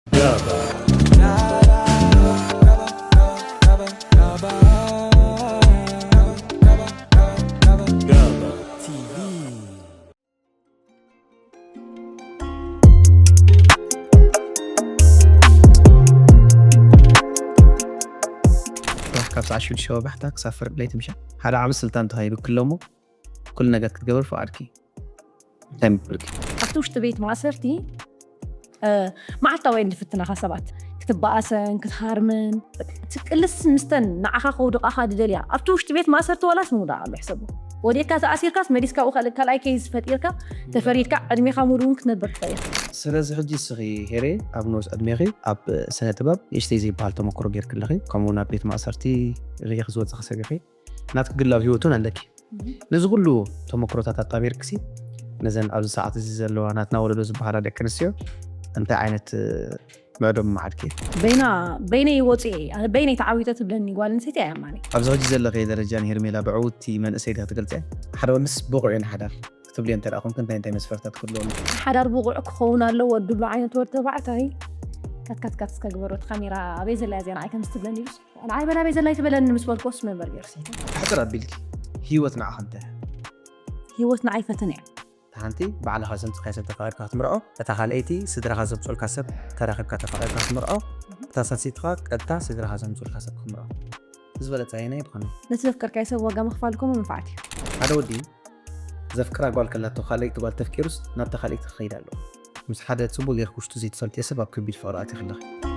Gaba. Gaba. Gaba. Gaba. Gaba. Gaba. Gaba. Gaba. T V. ካብ ሰዓት ሽዱሽተ ወጋሕታ ክሳብ ፍርቂ ለይቲ ምሸት ሓደ ዓቢ ስልጣን ተዋሂቡኪ ኣሎ እሞ፣ ኩሉ ነገር ክትገብሪ ፍቓድኪ። እንታይ ምብርኪ? ኣብቲ ውሽጢ ቤት ማእሰርቲ፣ እ፣ መዓልታዊ እየን ዝፍትናኻ ሰባት። ክትበኣሰን ክትሃርምን፣ ትቅልስ ምስተን ንዓኻ ከውድቓኻ ዝደልያ። ኣብቲ ውሽጢ ቤት ማእሰርቲ ዋላስ ምውዳቕ ኣሎ ይሕሰቡ። ወዲእካ ተኣሲርካስ መሊስካ ብኡ ካልእ ካልኣይ ኬዝ ፈጢርካ፣ ተፈሪድካ ዕድሜኻ ሙሉእ እውን ክትነብር ትኽእል። ስለዚ ሕጂ እስኺ ሄሬ ኣብ ንኡስ ዕድሜኺ ኣብ ስነ ጥበብ ንእሽተይ ዘይበሃል ተመክሮ ጌርኪ ኣለኺ። ከምኡ እውን ኣብ ቤት ማእሰርቲ ርኢኺ ዝወጻኺ ሰብ ኢኺ። ናትኪ ግላዊ ህይወት እውን ኣለኪ። ነዚ ኩሉ ተመክሮታት ኣጣሚርክሲ ነዘን ኣብዚ ሰዓት እዚ ዘለዋ ናትና ወለዶ ዝበሃላ ደቂ ኣንስትዮ እንታይ ዓይነት ምዕዶ ምመዓድኪ? በይና፣ በይነይ ወፂኤ፣ ኣነ በይነይ ተዓዊተ ትብለኒ ጓል ኣንስተይቲ እያ ማኒ። ኣብዚ ሕጂ ዘለኺ ደረጃ ንሄርሜላ ብዕውቲ መንእሰይ ዲኻ ትገልፅያ? ሓደ ወንስ ብቑዕ እየ ንሓዳር ክትብልዮ እንተ ደኣ ኮንኪ እንታይ እንታይ መስፈርታት ክህልዎ ኣለዎ? ሓዳር ብቑዕ ክኸውን ኣለዎ ድብሎ ዓይነት ወዲ ተባዕታይ። ካትካትካት እስከ ግበሮ፣ እቲ ካሜራ ኣበይ ዘላ እያ እዚኣ ንዓይ ከምዚ ትብለኒ ኢሉስ? ንዓይ በላ ኣበይ ዘላ ኣይትበለኒ ምስ በልክዎስ መንበር ገይሩ ስሒቱ። ኣሕፅር ኣቢልኪ፣ ህይወት ንዓኻ እንታይ እያ? ህይወት ንዓይ ፈተነ እያ። እታ ሓንቲ ባዕልኻ ዘምፅኻያ ሰብ ተፋቒርካ ክትምርዖ፣ እታ ካልኣይቲ ስድራኻ ዘምፅኡልካ ሰብ ተራኺብካ ተፋቒርካ ክትምርዖ፣ እታ ሳልሰይቲ ኸዓ ቀጥታ ስድራኻ ዘምፅኡልካ ሰብ ክትምርዖ። ዝበለፀ ኣየናይ ይኾን? ነቲ ዘፍቀርካዮ ሰብ ዋጋ ምኽፋል እኮ መንፋዓት እዩ። ሓደ ወዲ ዘፍቅራ ጓል ከላቶ ካልኣይቲ ጓል ተፍቂሩስ ናብታ ካልኣይቲ ክኸይድ ኣለዎ። ምስ ሓደ ፅቡቕ ጌርኪ ውሽጡ ዘይትፈልጥዮ ሰብ ኣብ ከቢድ ፍቕሪ ኣቲኺ ኣለኺ።